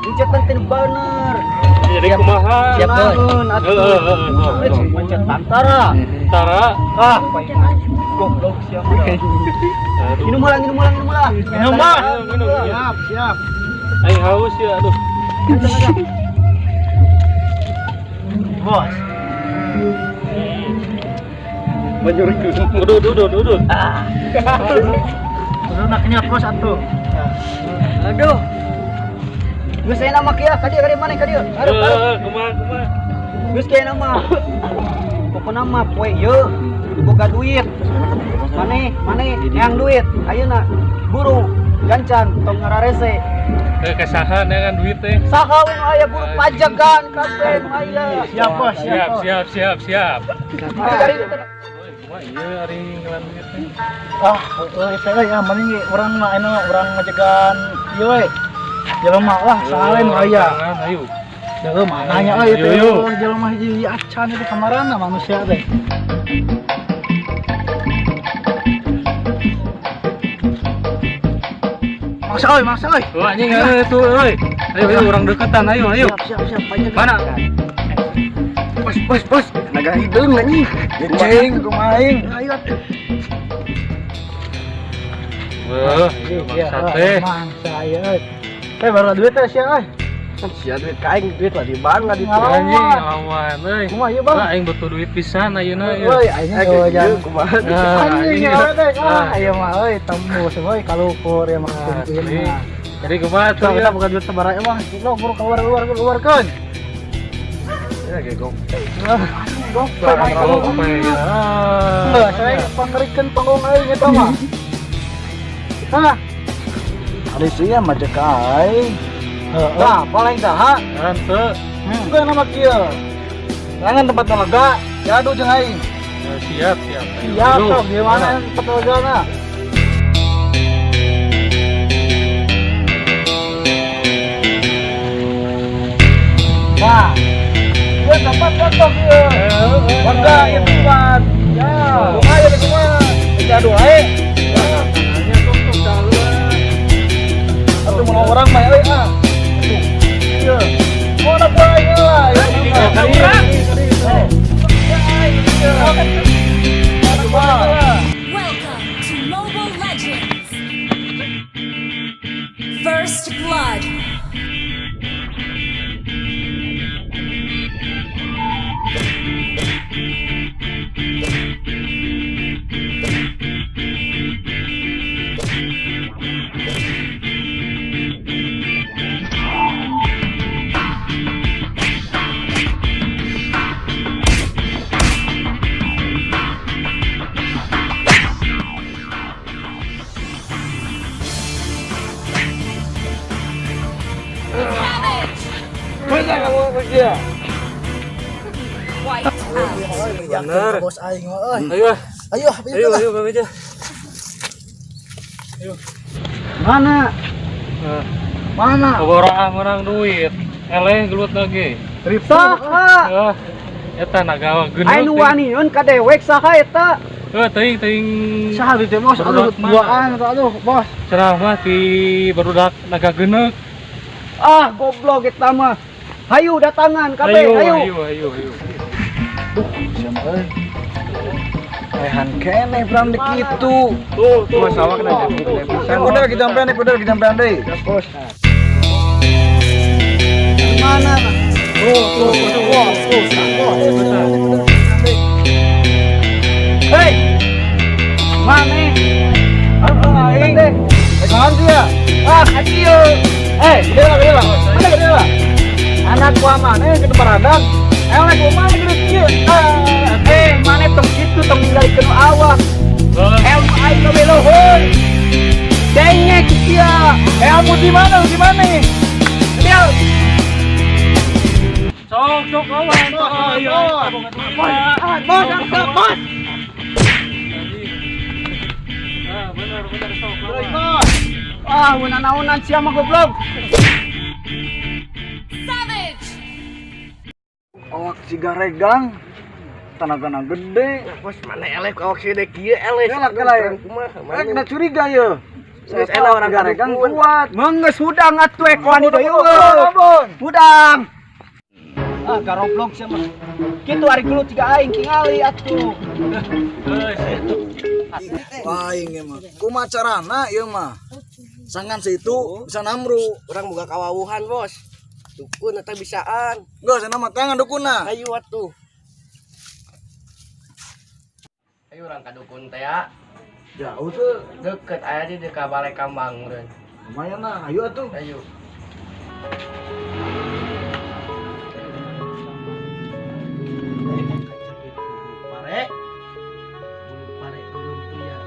Mencetan teu bener. Jadi kumaha? Siap atuh. Heeh. Mencet tantara. Tantara. Ah, goblok siapa. Minum ulang, minum ulang, minum ulang. Minum lah. Minum. Siap, siap. Aing haus ya, aduh. Bos. Banjur udut, udut, udut. Ah. Udah naknya bos atuh. Aduh. Geus aya nama kieu, ka dieu, ka dieu maneh ka dieu. Aduh, aduh. Kumaha, kumaha. Geus kieu nama. Pokona mah poe ieu kudu boga duit. Maneh, maneh yang duit. Ayeuna buru gancang tong ngararese. Kesahan ya kan duit teh. Saha we nu aya buru pajak kan kabeh nu aya. Siap bos, siap, siap, siap, siap. Kumaha ieu ari ngelan duit teh? Ah, heueuh teh ya mending ge urang mah anu urang ngajegan ieu we. Jelema lah saha nu aya. Ayo. Heueuh mananya euy teh jelema hiji acan itu kamarana manusia teh. Maksa euy, maksa euy. Oh anjing itu euy. Ayo ayo urang deketan ayo ayo. Siap siap siap pajak. Mana? Bos bos bos, naga hideung anjing. Ceng kumaha aing. Ayo atuh. Wah, maksa teh. Mangsa ieu. Teh baru duit teh sia euy. Sia duit ka aing duit lah di bank lah di Anjing lawan euy. Kumaha ieu Bang? Wah, aing butuh duit pisan ayeuna ieu. Euy, aing euy jangan kumaha. Anjing ya teh. Ah, ieu mah euy tembus euy kalukur ya mah. Jadi kumaha tuh kita buka duit sabaraha emang. Lo buru keluar keluar keluarkeun. Ya ge gope. Gope gope. Enggak, saya pangerikeun panggung aing eta mah. Hah? Ari sia mah cek aing. Heeh. Paling saha? Henteu. Engke nama kieu. Jangan tempat lega, jadu jeung aing. Siap, siap. Siap, sok gimana tempat legana? Nah, ieu tempat cocok ieu. Warga ieu tempat. Ya, kumaha ieu kumaha? Jadu ae. Atuh mun urang mah euy ah. Ieu. Oh, na buah ieu lah. Welcome to Mobile Legends. First Blood. Bener. Bos aing mah euy. Ayo. Ayo, ayo, ayo Bang Eja. Ayo. Mana? Mana? Orang orang duit. Eleh gelut lagi. Saha? Heeh. Eta naga geuneuh. Aing nu waniun ka dewek saha eta? Heuh, teuing teuing. Saha di teh bos? Aduh, duaan eta aduh, bos. Cerah mah ti barudak naga geuneuh. Ah, goblok eta mah. Hayu datangan kabeh, hayu. Ayo, ayo, ayo. Duh, siapa euy? Lehan keneh bram di kitu. Tuh, tuh. Mas awak kena jadi pisan. Udah kita sampean nih, udah kita sampean deui. Bos. Mana? Tuh, tuh, tuh, tuh. Hei. Mana? Aing. Naon dia? Ah, kieu. Eh, gede lah, Mana gede lah? Anak gua mana ke baradak? Elek kumaha gede kieu? Eh, mana tong kitu tong ninggalikeun awak. Ilmu aing gawe luhur. Dengek sia. Ilmu di mana? Di mana? Dia. Sok, sok kawan. Ayo. Bos, angkat, bos. Ah, benar, benar sok. Ah, unang-unan sia mah goblok. Savage. Awak siga regang. Tanagana gede. Bos, mana eleh awak si dek kieu eleh. Elak elak. Kumaha? Kena curiga ye. Geus enak urang garegang kuat. Geus hudang atuh ek wani deui eueuh. Hudang. Ah garoblok sia mah. Kitu ari gelut jiga aing tingali atuh. Aing ieu mah. Kumaha carana ieu mah? Sangan situ bisa namru. Urang boga kawawuhan, Bos. Dukun eta bisaan. Geus cenah mah tangan dukunna. Ayo atuh. Ayo urang ka dukun teh ya. Jauh tuh. Deket aya di dekat Balai Kambang meureun. Lumayan lah, ayo atuh. Ayo. Pare. Bulu pare belum tuh ya.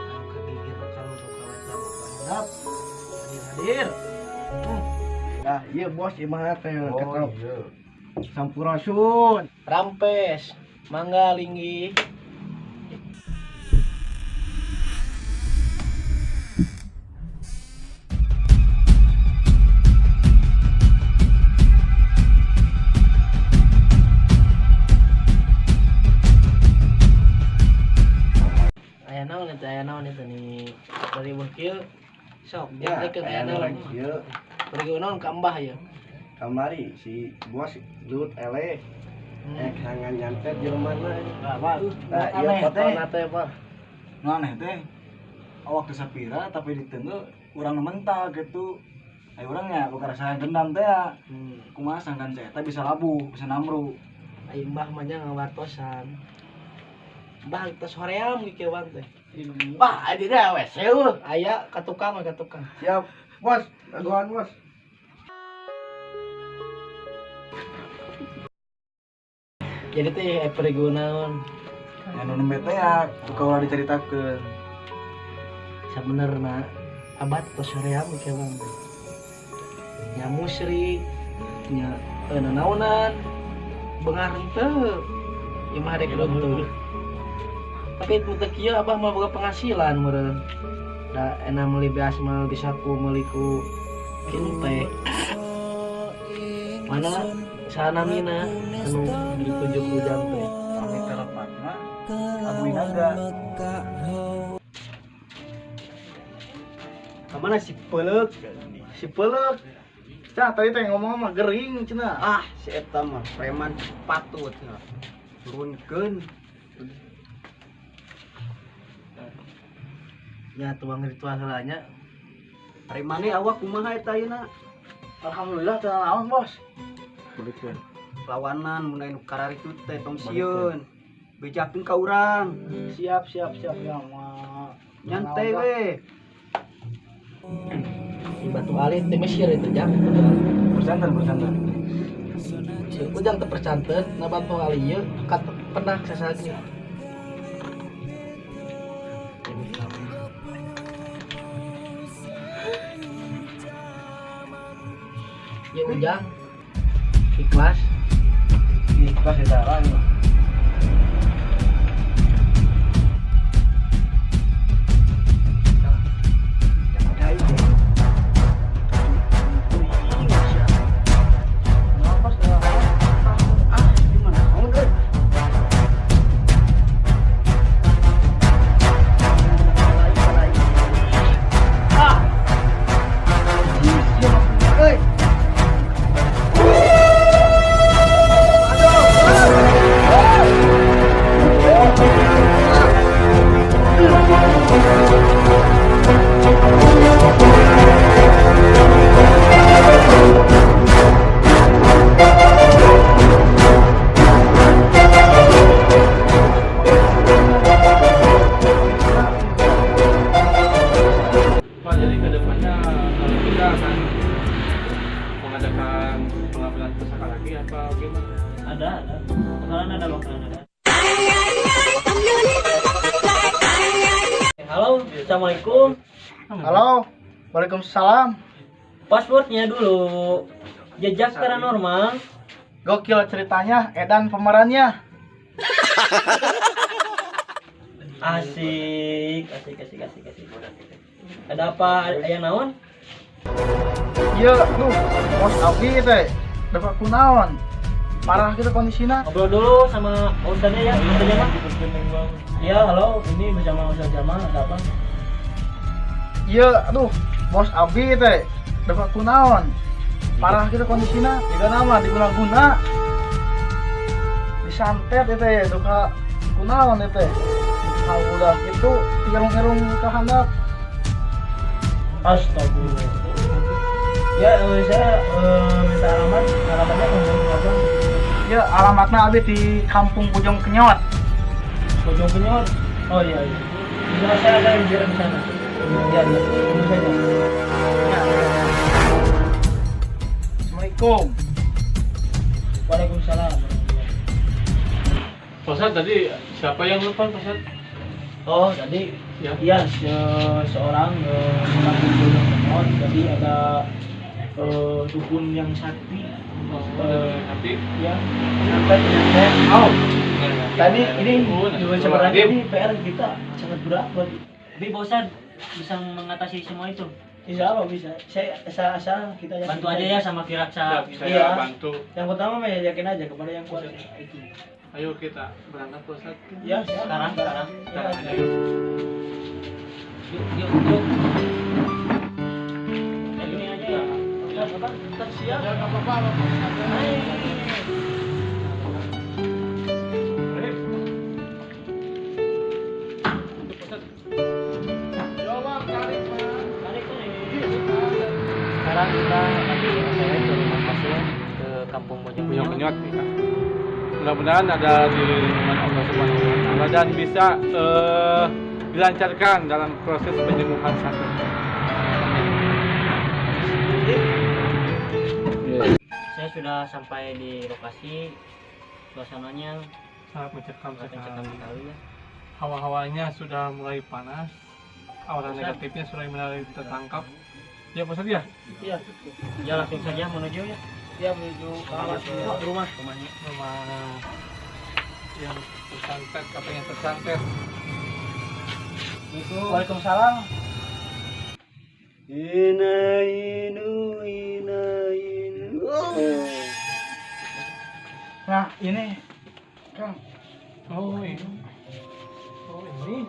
Anu kagigir kalau handap. Hadir hadir. Nah, iya bos ieu mah teh ketrok. Sampurasun. Rampes, mangga linggih. Aya naon eta nih dari wakil sok Ya, ya, aya naon ieu bari naon ka Mbah ya kamari si bos gelut eleh. Ek hangan nyantet jelema na. Nah, ieu fotona teh, Pak. Nu aneh teh. Awak teh sapira tapi diteunggeul urang nu mentah gitu. Ayo urang nya boga rasa dendam teh ya. Kumaha sangkan saya eta bisa labuh, bisa namru. Ai Mbah mah nya ngawartosan. Mbah tos hoream kieuan teh. Bah, adi deh WC eueuh. Aya ka tukang we ka tukang. Siap, bos. Dagoan, bos. Jadi teh perigu naon? Anu nembe teh ya, tukang ulah dicaritakeun. Sabenerna abah tos hoream kieuan teh. Nya musrik, nya nanaonan, bengar henteu. Ieu mah rek luntur. Tapi mun teu kieu abah mah boga penghasilan meureun. Da enak meuli beas mah bisa ku meuli ku kieu teh. Mana sanamina anu ditunjuk ujang teh. Kami telepatna Abu Inaga. Kamana si Pelek? Si Pelek. Cah, tadi teh ngomong mah gering cenah. Ah, si eta mah preman patut. Turunkeun. Nya tuang ritual heula nya. Premane awak kumaha eta ayeuna? Alhamdulillah teu naon, Bos. Lawanan mun aya nu kararitu teh tong sieun. Bejakeun ka urang. Siap, siap, siap ya mah. Nyantai we. Di Batu Alit teh Mesir itu jang. Bersantan, bersantan. Ujang teu percanten na Batu Ali ieu kat pernah sasagi. Ya ujang ikhlas. Ikhlas eta lah. Pak, jadi kedepannya kita akan mengadakan pengambilan pusaka lagi apa gimana? Ada. Bakalan ada, bakalan ada. Halo, assalamualaikum. Halo. Waalaikumsalam. Passwordnya dulu. Jejak paranormal. Gokil ceritanya, edan pemerannya. Asik, asik, asik, asik, asik. Ada apa? Aya naon? Iya, duh, bos abdi teh. Dapat kunaon. Parah gitu kondisinya. Ngobrol dulu sama Ustaznya ya, Ustaz Jamal. Iya, halo, ini bersama Ustaz Jamal, ada apa? Iya, aduh, bos abi teh dapat kunaon. Parah gitu kondisinya, juga nama diguna-guna. Disantet itu ya, duka kunaon itu. Kalau udah itu irung-irung ke handap. Astagfirullah. Ya, saya minta alamat, alamatnya kampung apa? Ya, alamatnya abi di Kampung Bojong Kenyot. Bojong Kenyot? Oh iya, iya. Bisa saya ada yang di sana. Ya, ya, tunggu saja. Assalamualaikum. Waalaikumsalam. Pak tadi siapa yang lupa Pak? Oh, tadi ya, iya seorang kampung Bojong Kenyot. Jadi ada dukun yang sakti. Sakti? Ya, sampai ternyata. Oh. Tadi ini sebenarnya ini PR kita sangat berat buat. Tapi bosan bisa mengatasi semua itu. Insya Allah bisa. Saya asal kita yakin bantu aja ya sama Kiraksa. Ya, saya iya. Bantu. Yang pertama mah yakin aja kepada yang kuat itu. Ayo kita berangkat Pak Ustadz. Ya, sekarang. Sekarang ayo. Yuk, yuk, yuk. Ini aja ya. Kita siap. Ya, enggak apa-apa. Sekarang kita lagi OTW ke rumah pasien ke Kampung Bojong Kenyot. Ya. Mudah-mudahan ada di lindungan Allah Subhanahu wa Ta'ala dan bisa dilancarkan dalam proses penyembuhan sakit. Saya sudah sampai di lokasi, suasananya sangat mencekam sekali ya. Hawa-hawanya sudah mulai panas, aura negatifnya sudah mulai tertangkap. Ya Pak Ustadz ya? Iya. Ya langsung saja menuju ya. Ya menuju ke rumah. Rumah yang tersantet, katanya tersantet. Waalaikumsalam. Ina inu ina inu. Nah ini, Kang. Oh ini. Oh ini.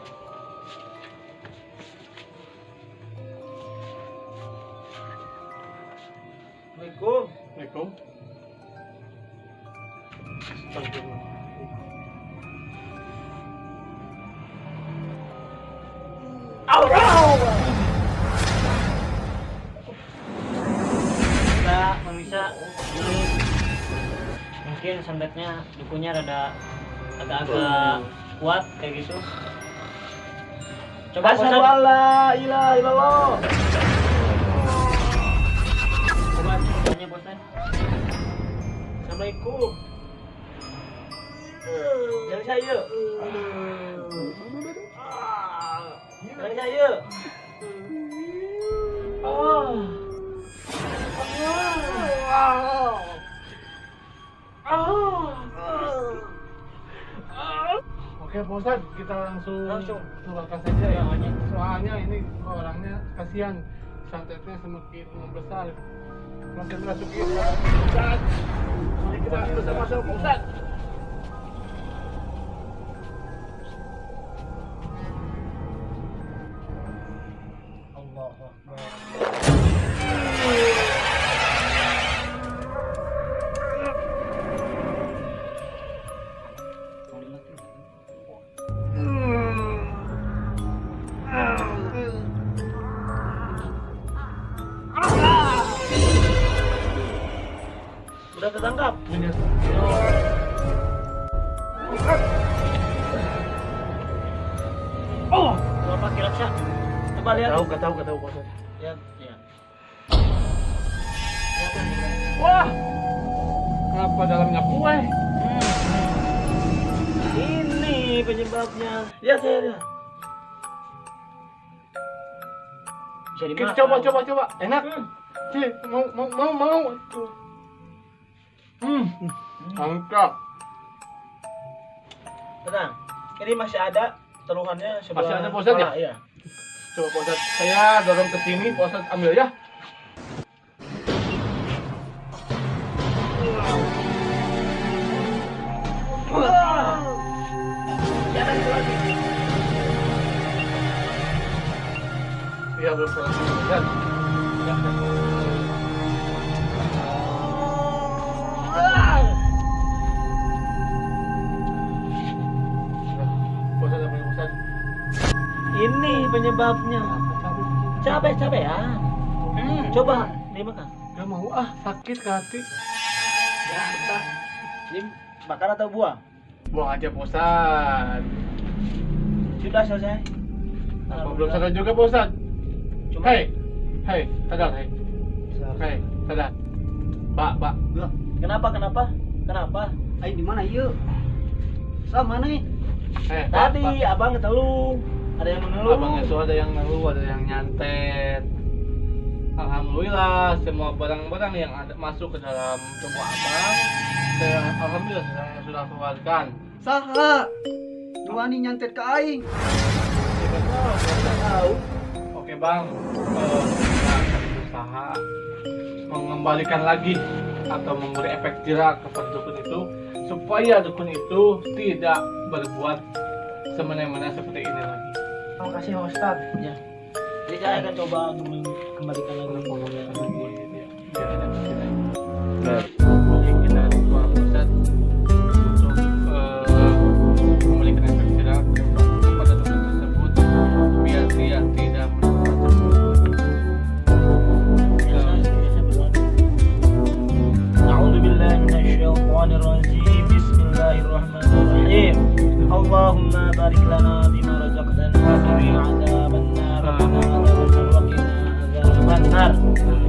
Assalamualaikum. Assalamualaikum. Astagfirullah. Kita pemirsa ini mungkin santetnya dukunnya rada agak-agak kuat kayak gitu. Coba Asyhadu alla ilaha illallah. Coba tanya Bosan. Assalamualaikum. Jangan saya. Jangan saya. Oke Pak Ustadz, kita langsung keluarkan saja ya. Soalnya ini orangnya kasihan, santetnya semakin membesar. Makin merasuki Ustadz. Mari kita bersama-sama Pak Ustadz. Allahu Akbar. Udah tertangkap? Oh, berapa kira-kira? Coba lihat. Tahu, tahu, Pak. Lihat, ya. Wah, kenapa dalamnya kue? Ini penyebabnya. Lihat, lihat. Bisa dimakan. Kita coba. Enak. Cih, mau. Mantap. Tenang. Ini masih ada teluhannya sebelah. Masih ada Pak Ustadz ya? Iya. Coba Pak Ustadz, saya dorong ke sini, Pak Ustadz ambil ya. Iya Tidak, belum selesai, Ustaz. Tidak, tidak. Ustaz, apa yang Ustaz? Ini penyebabnya. Cabe-cabean. Coba dimakan. Gak mau ah, sakit ke hati. Ya, entah. Ini bakar atau buang? Buang aja, Pak Ustaz. Sudah selesai. Apa belum sadar juga, Pak Ustaz? Cuma Hei, hei, sadar, hei. Hei, sadar. Pak, pak. Lah, kenapa kenapa? Kenapa? Aing di mana ieu? Sama nih. Eh, Pak, Tadi Pak. abang ngeluh. Ada yang mengeluh. Abang itu ada yang ngeluh, ada yang nyantet. Alhamdulillah, semua barang-barang yang ada masuk ke dalam tubuh abang, saya alhamdulillah saya sudah keluarkan. Saha? Nu wani nyantet ka aing. Tidak tahu. Oke bang, kita akan berusaha mengembalikan lagi atau memberi efek jera kepada dukun itu supaya dukun itu tidak berbuat semena-mena seperti ini lagi. Terima kasih Pak Ustaz. Ya. Jadi saya akan coba untuk mengembalikan lagi. Lagi, ya, biar ada kita. Jadi kita doa Ustaz untuk memberikan efek jera kepada dukun tersebut biar dia tidak berbuat seperti itu. Ya, saya berdoa. أعوذ بالله من الشيطان الرجيم. بسم الله الرحمن الرحيم. اللهم بارك لنا فيما رزقتنا وقنا عذاب النار، وقنا عذاب النار، وقنا عذاب النار.